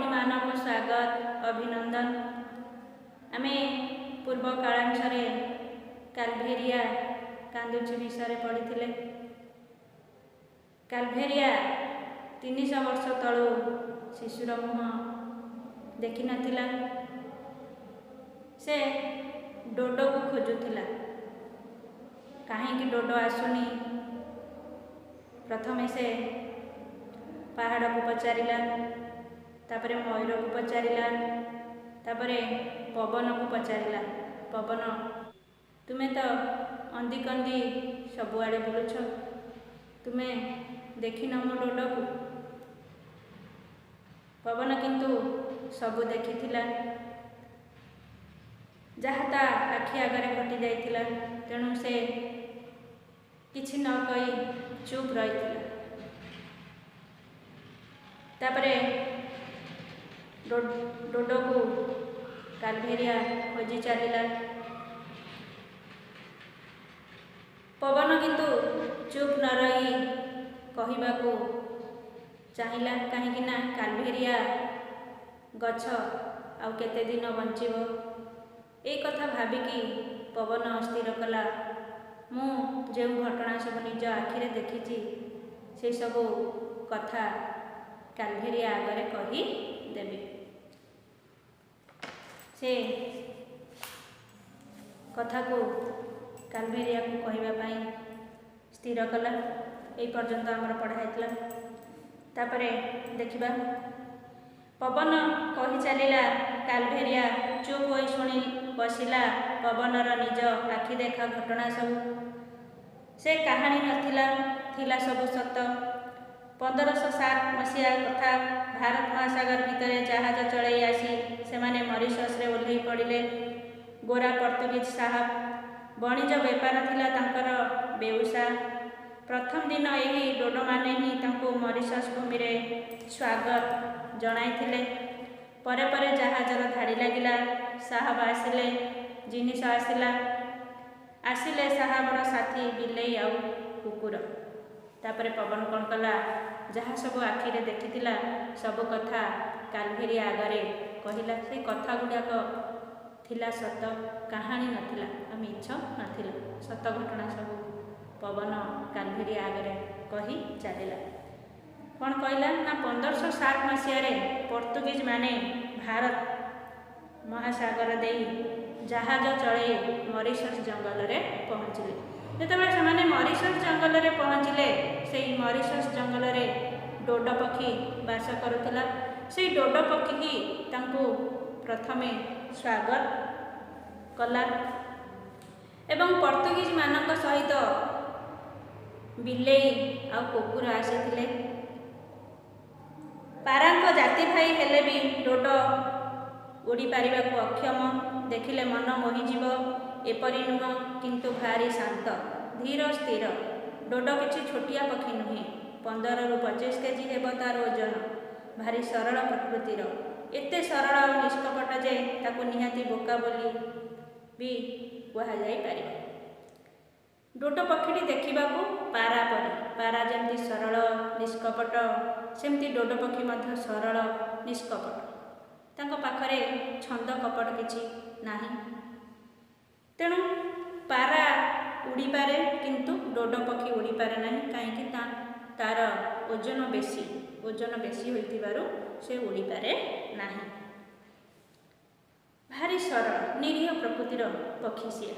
ଭଉଣୀମାନଙ୍କୁ ସ୍ୱାଗତ, ଅଭିନନ୍ଦନ। ଆମେ ପୂର୍ବ କାଳାଂଶରେ କାଲଭେରିଆ କାନ୍ଦୁଛି ବିଷୟରେ ପଢ଼ିଥିଲେ। କାଲଭେରିଆ 300 ବର୍ଷ ତଳୁ ଶିଶୁର ମୁହଁ ଦେଖିନଥିଲା। ସେ ଡୋଡୋକୁ ଖୋଜୁଥିଲା। କାହିଁକି ଡୋଡୋ ଆସୁନି? ପ୍ରଥମେ ସେ ପାହାଡ଼କୁ ପଚାରିଲା, ତାପରେ ମୟୂରକୁ ପଚାରିଲା, ତାପରେ ପବନକୁ ପଚାରିଲା। ପବନ, ତୁମେ ତ ଅନ୍ଦି କନ୍ଦି ସବୁଆଡ଼େ ବୁଲୁଛ, ତୁମେ ଦେଖିନ ମୋ ଡୋଡୋକୁ? ପବନ କିନ୍ତୁ ସବୁ ଦେଖିଥିଲା, ଯାହା ତା ଆଖି ଆଗରେ ଘଟି ଯାଇଥିଲା। ତେଣୁ ସେ କିଛି ନ କହି ଚୁପ୍ ରହିଥିଲା। ତାପରେ ଡୋଡୋକୁ କାଲଭେରିଆ ଖୋଜି ଚାଲିଲା। ପବନ କିନ୍ତୁ ଚୁପ୍ ନ ରହି କହିବାକୁ ଚାହିଁଲା, କାହିଁକି ନା କାଲଭେରିଆ ଗଛ ଆଉ କେତେ ଦିନ ବଞ୍ଚିବ? ଏଇ କଥା ଭାବିକି ପବନ ସ୍ଥିର କଲା, ମୁଁ ଯେଉଁ ଘଟଣା ସବୁ ନିଜ ଆଖିରେ ଦେଖିଛି ସେସବୁ କଥା କାଲଭେରିଆ ଆଗରେ କହିଦେବି। ସେ କଥାକୁ କାଲଭେରିଆକୁ କହିବା ପାଇଁ ସ୍ଥିର କଲା। ଏଇ ପର୍ଯ୍ୟନ୍ତ ଆମର ପଢ଼ା ହେଇଥିଲା। ତାପରେ ଦେଖିବା। ପବନ କହି ଚାଲିଲା। କାଲଭେରିଆ ଚୁପ୍ ହୋଇ ଶୁଣି ବସିଲା ପବନର ନିଜ ଆଖି ଦେଖା ଘଟଣା ସବୁ। ସେ କାହାଣୀ ନଥିଲା, ଥିଲା ସବୁ ସତ। 1507 ମସିହା କଥା। ଭାରତ ମହାସାଗର ଭିତରେ ଜାହାଜ ଚଳେଇ ଆସି ସେମାନେ ମରିସସରେ ଓହ୍ଲେଇ ପଡ଼ିଲେ। ଗୋରା ପର୍ତ୍ତୁଗୀଜ ସାହାବ। ବଣିଜ ବେପାର ଥିଲା ତାଙ୍କର ବେଉସା। ପ୍ରଥମ ଦିନ ଏହି ଡୋଡୋମାନେ ହିଁ ତାଙ୍କୁ ମରିସସ୍ ଭୂମିରେ ସ୍ୱାଗତ ଜଣାଇଥିଲେ। ପରେ ପରେ ଜାହାଜର ଧାଡ଼ି ଲାଗିଲା। ସାହାବ ଆସିଲେ, ଜିନିଷ ଆସିଲା, ଆସିଲେ ସାହାବର ସାଥୀ ବିଲେଇ ଆଉ କୁକୁର। ତାପରେ ପବନ କ'ଣ କଲା? ଯାହା ସବୁ ଆଖିରେ ଦେଖିଥିଲା ସବୁ କଥା କାଲଭେରିଆ ଆଗରେ କହିଲା। ସେଇ କଥା ଗୁଡ଼ାକ ଥିଲା ସତ, କାହାଣୀ ନଥିଲା ଆଉ ମିଛ ନଥିଲା। ସତ ଘଟଣା ସବୁ ପବନ କାଲଭେରିଆ ଆଗରେ କହି ଚାଲିଲା। କ'ଣ କହିଲା ନା, 1507 ମସିହାରେ ପର୍ତ୍ତୁଗୀଜ ମାନେ ଭାରତ ମହାସାଗର ଦେଇ ଜାହାଜ ଚଳେଇ ମରିସସ୍ ଜଙ୍ଗଲରେ ପହଞ୍ଚିଲେ। ଯେତେବେଳେ ସେମାନେ ମରିସସ୍ ଜଙ୍ଗଲରେ ପହଞ୍ଚିଲେ, ସେଇ ମରିସସ୍ ଜଙ୍ଗଲରେ ଡୋଡ ପକ୍ଷୀ ବାସ କରୁଥିଲା। ସେଇ ଡୋଡ ପକ୍ଷୀ ହିଁ ତାଙ୍କୁ ପ୍ରଥମେ ସ୍ୱାଗତ କଲା ଏବଂ ପର୍ତ୍ତୁଗୀଜ ମାନଙ୍କ ସହିତ ବିଲେଇ ଆଉ କୁକୁର ଆସିଥିଲେ। ପାରାଙ୍କ ଜାତି ଭାଇ ହେଲେ ବି ଡୋଡ ଉଡ଼ି ପାରିବାକୁ ଅକ୍ଷମ। ଦେଖିଲେ ମନ ମୋହିଯିବ ଏପରି ନୁହଁ, କିନ୍ତୁ ଭାରି ଶାନ୍ତ, ଧୀର ସ୍ଥିର। ଡୋଡ କିଛି ଛୋଟିଆ ପକ୍ଷୀ ନୁହେଁ। 15ରୁ 25 କେଜି ହେବ ତାର ଓଜନ। ଭାରି ସରଳ ପ୍ରକୃତିର। ଏତେ ସରଳ ଆଉ ନିଷ୍କପଟ ଯେ ତାକୁ ନିହାତି ବୋକା ବୋଲି ବି କୁହାଯାଇପାରିବ। ଡୋଡ ପକ୍ଷୀଟି ଦେଖିବାକୁ ପାରା ପରି। ପାରା ଯେମିତି ସରଳ ନିଷ୍କପଟ, ସେମିତି ଡୋଡ ପକ୍ଷୀ ମଧ୍ୟ ସରଳ ନିଷ୍କପଟ। ତାଙ୍କ ପାଖରେ ଛନ୍ଦ କପଟ କିଛି ନାହିଁ। ତେଣୁ ପାରା ଉଡ଼ିପାରେ, କିନ୍ତୁ ଡୋଡ ପକ୍ଷୀ ଉଡ଼ିପାରେ ନାହିଁ। କାହିଁକି? ତାର ଓଜନ ବେଶୀ। ଓଜନ ବେଶୀ ହୋଇଥିବାରୁ ସେ ଉଡ଼ିପାରେ ନାହିଁ। ଭାରି ସରଳ ନିରୀହ ପ୍ରକୃତିର ପକ୍ଷୀ ସିଏ।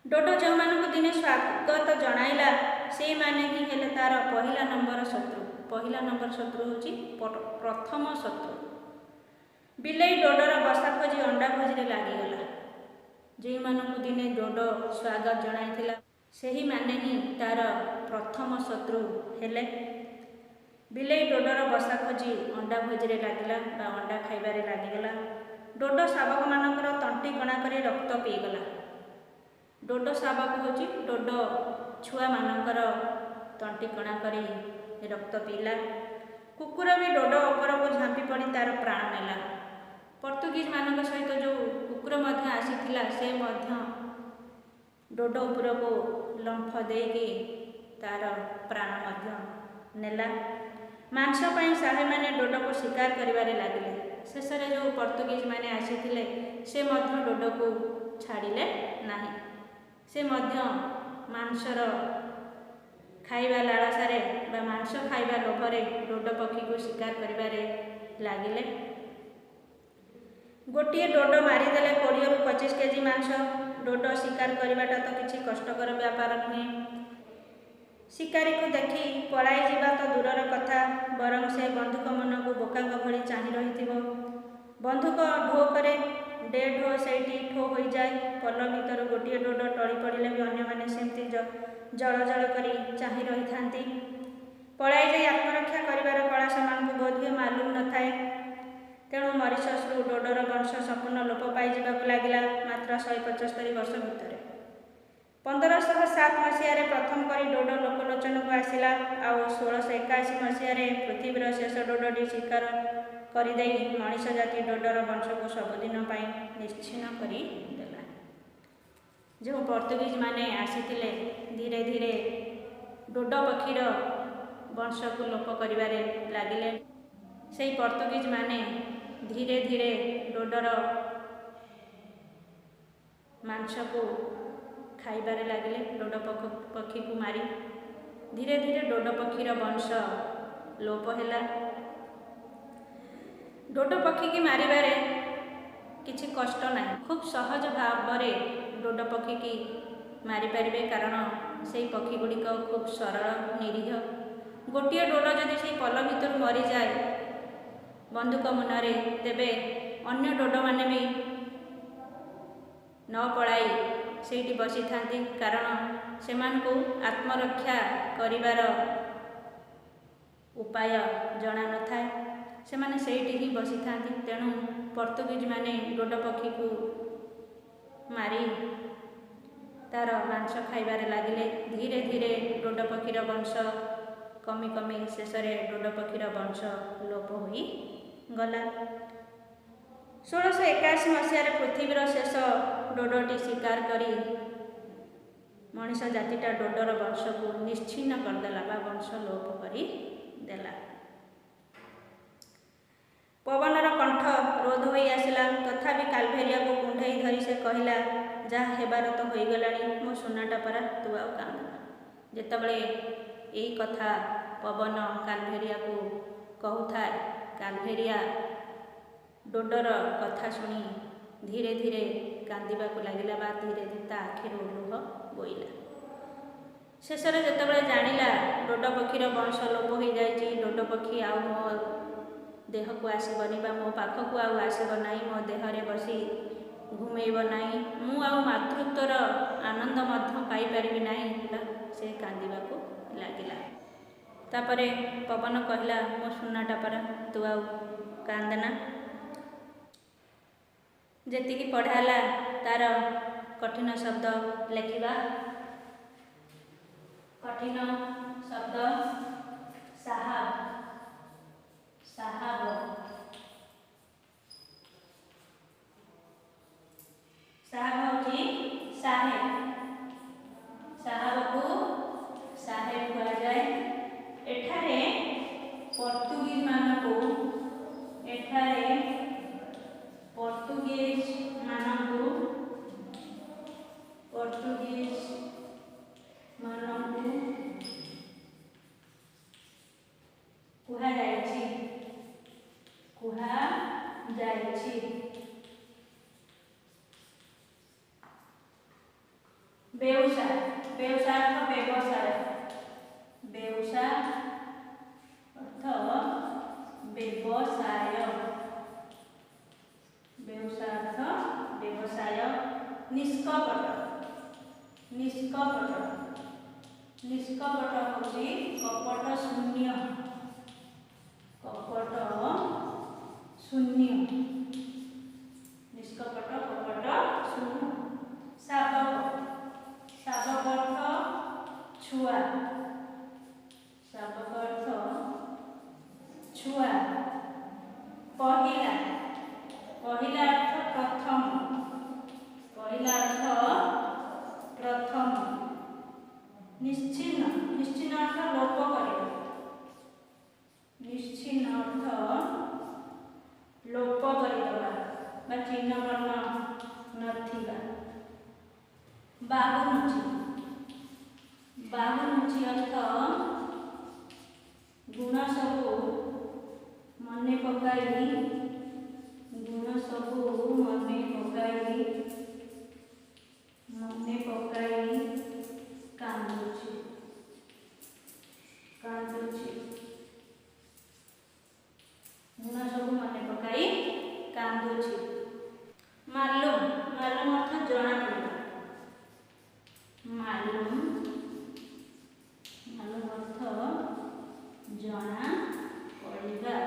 ଡୋଡୋ ଯେଉଁମାନଙ୍କୁ ଦିନେ ସ୍ୱାଗତ ଜଣାଇଲା, ସେଇମାନେ ହିଁ ହେଲେ ତାର ପହିଲା ନମ୍ବର ଶତ୍ରୁ। ପହିଲା ନମ୍ବର ଶତ୍ରୁ ହେଉଛି ପ୍ରଥମ ଶତ୍ରୁ। ବିଲେଇ ଡୋଡୋର ବସା ଖୋଜି ଅଣ୍ଡା ଖୋଜିରେ ଲାଗିଗଲା। ଯେଉଁମାନଙ୍କୁ ଦିନେ ଡୋଡୋ ସ୍ୱାଗତ ଜଣାଇଥିଲା, ସେହିମାନେ ହିଁ ତାର ପ୍ରଥମ ଶତ୍ରୁ ହେଲେ। ବିଲେଇ ଡୋଡୋର ବସା ଖୋଜି ଅଣ୍ଡା ଭୋଜିରେ ଲାଗିଲା ବା ଅଣ୍ଡା ଖାଇବାରେ ଲାଗିଗଲା। ଡୋଡୋ ଶାବକମାନଙ୍କର ତଣ୍ଟି କଣା କରି ରକ୍ତ ପିଇଗଲା। ଡୋଡୋ ଶାବକ ହେଉଛି ଡୋଡୋ ଛୁଆମାନଙ୍କର ତଣ୍ଟି କଣା କରି ରକ୍ତ ପିଇଲା। କୁକୁର ବି ଡୋଡୋ ଉପରକୁ ଝାମ୍ପି ପଡ଼ି ତାର ପ୍ରାଣ ନେଲା। ପର୍ତ୍ତୁଗୀଜମାନଙ୍କ ସହିତ ଯେଉଁ କୁକୁର ମଧ୍ୟ ଆସିଥିଲା, ସେ ମଧ୍ୟ ଡୋଡୋ ଉପରକୁ ଲମ୍ଫ ଦେଇକି ତାର ପ୍ରାଣ ମଧ୍ୟ ନେଲା। ମାଂସ ପାଇଁ ସାହେବମାନେ ଡୋଡ଼କୁ ଶିକାର କରିବାରେ ଲାଗିଲେ। ଶେଷରେ ଯେଉଁ ପର୍ତ୍ତୁଗୀଜମାନେ ଆସିଥିଲେ ସେ ମଧ୍ୟ ଡୋଡ଼କୁ ଛାଡ଼ିଲେ ନାହିଁ। ସେ ମଧ୍ୟ ମାଂସର ଖାଇବା ଲାଳସାରେ ବା ମାଂସ ଖାଇବା ଲୋଭରେ ଡୋଡ଼ ପକ୍ଷୀକୁ ଶିକାର କରିବାରେ ଲାଗିଲେ। ଗୋଟିଏ ଡୋଡ଼ ମାରିଦେଲେ 20ରୁ 25 କେଜି ମାଂସ। ଡୋଡ଼ ଶିକାର କରିବାଟା ତ କିଛି କଷ୍ଟକର ବ୍ୟାପାର ନୁହେଁ। ଶିକାରୀକୁ ଦେଖି ପଳାଇ ଯିବା ତ ଦୂରର କଥା, ବରଂ ସେ ବନ୍ଧୁକ ମନକୁ ବୋକାଙ୍କ ଭଳି ଚାହିଁ ରହିଥିବ। ବନ୍ଧୁକ ଢୋ କରେ, ଢୋ ସେଇଠି ଠୋ ହୋଇଯାଏ। ପଲ ଭିତରୁ ଗୋଟିଏ ଡୋଡ଼ ଟଳି ପଡ଼ିଲେ ବି ଅନ୍ୟମାନେ ସେମିତି ଜଳ ଜଳ କରି ଚାହିଁ ରହିଥାନ୍ତି। ପଳାଇ ଯାଇ ଆତ୍ମରକ୍ଷା କରିବାର କଳା ସେମାନଙ୍କୁ ବୋଧହୁଏ ମାଲୁମ ନଥାଏ। ତେଣୁ ମରିସସରୁ ଡୋଡ଼ର ବଂଶ ସମ୍ପୂର୍ଣ୍ଣ ଲୋପ ପାଇଯିବାକୁ ଲାଗିଲା ମାତ୍ର 175 ବର୍ଷ ଭିତରେ। 1507 ମସିହାରେ ପ୍ରଥମ କରି ଡୋଡ଼ ଲୋକଲୋଚନକୁ ଆସିଲା। ଆଉ 1681 ମସିହାରେ ପୃଥିବୀର ଶେଷ ଡୋଡ଼ଟି ଶିକାର କରିଦେଇ ମଣିଷ ଜାତି ଡୋଡ଼ର ବଂଶକୁ ସବୁଦିନ ପାଇଁ ନିଶ୍ଚିହ୍ନ କରିଦେଲା। ଯେଉଁ ପର୍ତ୍ତୁଗୀଜମାନେ ଆସିଥିଲେ ଧୀରେ ଧୀରେ ଡୋଡ଼ ପକ୍ଷୀର ବଂଶକୁ ଲୋପ କରିବାରେ ଲାଗିଲେ। ସେଇ ପର୍ତ୍ତୁଗୀଜମାନେ ଧୀରେ ଧୀରେ ଡୋଡ଼ର ମାଂସକୁ ଖାଇବାରେ ଲାଗିଲେ। ଡୋଡ଼ ପକ୍ଷୀକୁ ମାରି ଧୀରେ ଧୀରେ ଡୋଡ଼ ପକ୍ଷୀର ବଂଶ ଲୋପ ହେଲା। ଡୋଡ଼ ପକ୍ଷୀକି ମାରିବାରେ କିଛି କଷ୍ଟ ନାହିଁ, ଖୁବ୍ ସହଜ ଭାବରେ ଡୋଡ଼ ପକ୍ଷୀକି ମାରିପାରିବେ, କାରଣ ସେଇ ପକ୍ଷୀ ଗୁଡ଼ିକ ଖୁବ୍ ସରଳ, ନିରୀହ। ଗୋଟିଏ ଡୋଡ଼ ଯଦି ସେଇ ପଲ ଭିତରୁ ମରିଯାଏ ବନ୍ଧୁକ ମୁନରେ, ତେବେ ଅନ୍ୟ ଡୋଡ଼ମାନେ ବି ନ ପଳାଇ ସେଇଠି ବସିଥାନ୍ତି, କାରଣ ସେମାନଙ୍କୁ ଆତ୍ମରକ୍ଷା କରିବାର ଉପାୟ ଜଣା ନଥାଏ। ସେମାନେ ସେଇଠି ହିଁ ବସିଥାନ୍ତି। ତେଣୁ ପର୍ତ୍ତୁଗୀଜମାନେ ଡୋଡ଼ ପକ୍ଷୀକୁ ମାରି ତାର ମାଂସ ଖାଇବାରେ ଲାଗିଲେ। ଧୀରେ ଧୀରେ ଡୋଡ଼ ପକ୍ଷୀର ବଂଶ କମି କମି ଶେଷରେ ଡୋଡ଼ ପକ୍ଷୀର ବଂଶ ଲୋପ ହୋଇଗଲା। 1681 ମସିହାରେ ପୃଥିବୀର ଶେଷ ଡୋଡ଼ଟି ଶିକାର କରି ମଣିଷ ଜାତିଟା ଡୋଡ଼ର ବଂଶକୁ ନିଶ୍ଚିହ୍ନ କରିଦେଲା ବା ବଂଶ ଲୋପ କରିଦେଲା। ପବନର କଣ୍ଠ ରୋଧ ହୋଇ ଆସିଲା। ତଥାପି କାଲଭେରିଆକୁ କୁଣ୍ଢେଇ ଧରି ସେ କହିଲା, ଯାହା ହେବାର ତ ହୋଇଗଲାଣି, ମୋ ସୁନାଟା ପରା, ତୁ ଆଉ କାନ୍ଦନା। ଯେତେବେଳେ ଏଇ କଥା ପବନ କାଲଭେରିଆକୁ କହୁଥାଏ, କାଲଭେରିଆ ଡୋଡ଼ର କଥା ଶୁଣି ଧୀରେ ଧୀରେ କାନ୍ଦିବାକୁ ଲାଗିଲା ବା ଧୀରେ ଧୀରେ ତା ଆଖିରୁ ଲୁହ ବୋଇଲା। ଶେଷରେ ଯେତେବେଳେ ଜାଣିଲା ଡୋଡ଼ ପକ୍ଷୀର ବଂଶ ଲୋପ ହୋଇଯାଇଛି, ଡୋଡ଼ ପକ୍ଷୀ ଆଉ ମୋ ଦେହକୁ ଆସିବନି ବା ମୋ ପାଖକୁ ଆଉ ଆସିବ ନାହିଁ, ମୋ ଦେହରେ ବସି ଘୁମେଇବ ନାହିଁ, ମୁଁ ଆଉ ମାତୃତ୍ୱର ଆନନ୍ଦ ମଧ୍ୟ ପାଇପାରିବି ନାହିଁ, ସେ କାନ୍ଦିବାକୁ ଲାଗିଲା। ତାପରେ ପବନ କହିଲା, ମୋ ସୁନାଟା ପରା, ତୁ ଆଉ କାନ୍ଦନା। ଯେତିକି ପଢ଼ା ହେଲା ତାର କଠିନ ଶବ୍ଦ ଲେଖିବା। କଠିନ ଶବ୍ଦ ସାହାବ, ସାହାବ, ସାହାବ ହେଉଛି ସାହେବ, ସାହାବକୁ ସାହେବ କୁହାଯାଏ। ଏଠାରେ ପର୍ତ୍ତୁଗୀଜମାନଙ୍କୁ, ଏଠାରେ ପର୍ତ୍ତୁଗୀଜମାନଙ୍କୁ, ପର୍ତ୍ତୁଗୀଜମାନଙ୍କୁ କୁହାଯାଇଛି, କୁହାଯାଇଛି। ବେଉସା, ବେଉସା ଅର୍ଥ ବ୍ୟବସାୟ, ବେଉସା ଅର୍ଥ ବ୍ୟବସାୟ, ବେଉସା ଅର୍ଥ ବ୍ୟବସାୟ। ନିଷ୍କପଟ, ନିଷ୍କପଟ, ନିଷ୍କପଟ ହେଉଛି କପଟ ଶୂନ୍ୟ, କପଟ ଶୂନ୍ୟ, ନିଷ୍କପଟ କପଟ ଶୂନ୍ୟ। ଶାବକ, ଶାବକ ଅର୍ଥ ଛୁଆ, ଶାବକ ଅର୍ଥ ଛୁଆ। ପହିଲା, ପହିଲା ଅର୍ଥ ପ୍ରଥମ, ପହିଲା ଅର୍ଥ ପ୍ରଥମ। ନିଶ୍ଚିହ୍ନ, ନିଶ୍ଚିହ୍ନ ଅର୍ଥ ଲୋପ କରିବା, ମନେ ପକାଇ, ଗୁଣ ସବୁ ମନେ ପକାଇ, ମନେ ପକାଇ କାନ୍ଦୁଛି, କାନ୍ଦୁଛି। ଗୁଣ ସବୁ ମନେ ପକାଇ କାନ୍ଦୁଛି। ମାଲୁମ, ମାଲୁମ ଅର୍ଥ ଜଣା ପଡ଼ିବା। ମାଲୁମ, ମାଲୁମ ଅର୍ଥ ଜଣା ପଡ଼ିବା।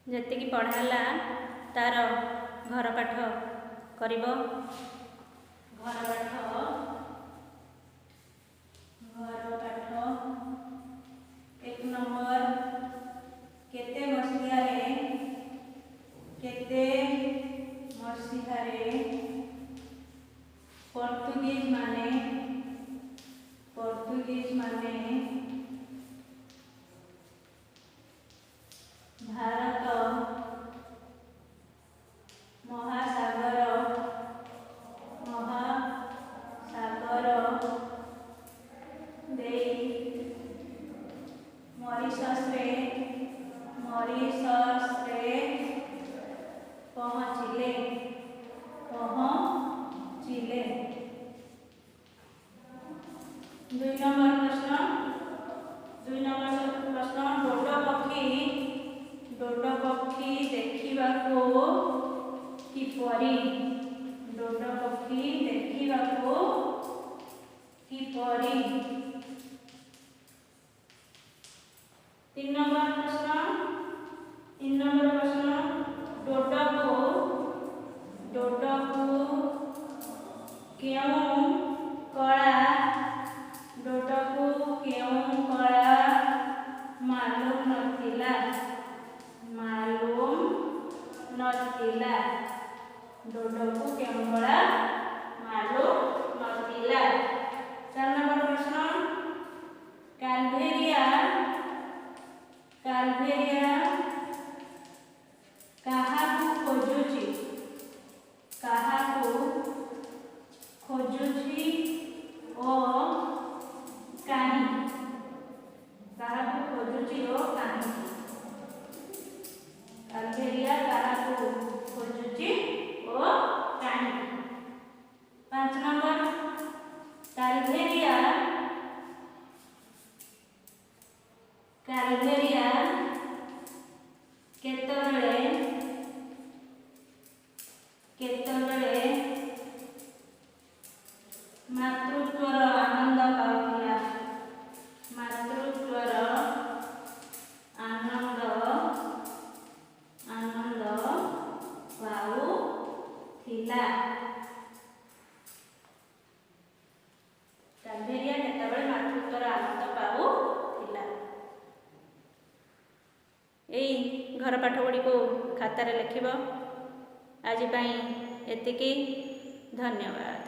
ଯେତିକି ପଢ଼ା ହେଲା ତାର ଘର ପାଠ କରିବ। ଘର ପାଠ, ଘର ପାଠ 1 ନମ୍ବର, କେତେ ମସିହାରେ, କେତେ ମସିହାରେ ପର୍ତ୍ତୁଗୀଜ ମାନେ, ପର୍ତ୍ତୁଗୀଜ ମାନେ ଭାରତ ମହାସାଗର, ମହାସାଗର ଦେଇ ମରିସସରେ, ମରିସସରେ ପହଞ୍ଚିଲେ, ପହଞ୍ଚିଲେ? 2 ନମ୍ବର ପ୍ରଶ୍ନ, 2 ନମ୍ବର ପ୍ରଶ୍ନ, ଡୋଡୋ ପକ୍ଷୀ, ଡୋଡୋ ପକ୍ଷୀ ଦେଖିବାକୁ କିପରି? ଡୋଡୋ ପକ୍ଷୀ ଦେଖିବାକୁ କିପରି? 3 ନମ୍ବର ପ୍ରଶ୍ନ, 3 ନମ୍ବର ପ୍ରଶ୍ନ, ଡୋଡୋକୁ, ଡୋଡୋକୁ କେଉଁ କଳା, ଡୋଡୋକୁ କେଉଁ କଳା ମାଲୁମ ନଥିଲା? ମାଲୁମ ନଥିଲା। ଡୋଡୋକୁ କେଉଁ କଳା ମାଲୁମ ନଥିଲା? 4 ନମ୍ବର ପ୍ରଶ୍ନ, କାଲଭେରିଆ, କାଲଭେରିଆ କାହାକୁ ଖୋଜୁଛି? କାହାକୁ ଖୋଜୁଛି ଓ କାହିଁକି? କାହାକୁ ଖୋଜୁଛି ଓ କାହିଁକି? କାଲଭେରିଆ କାହାକୁ ଖୋଜୁଛି ଓ କାହିଁକି? 5 ନମ୍ବର, କାଲଭେରିଆ, କାଲଭେରିଆ କେତେବେଳେ, କେତେବେଳେ ମାତୃତ୍ୱର ଆନନ୍ଦ ପାଉଥିଲା? ମାତୃତ୍ୱର ଆନନ୍ଦ, ଆନନ୍ଦ ପାଉଥିଲା। କାଲଭେରିଆ କେତେବେଳେ ମାତୃତ୍ୱର ଆନନ୍ଦ ପାଉଥିଲା? ଏଇ ଘର ପାଠ ଗୁଡ଼ିକୁ ଖାତାରେ ଲେଖିବ। ଆଜି ପାଇଁ ଏତିକି, ଧନ୍ୟବାଦ।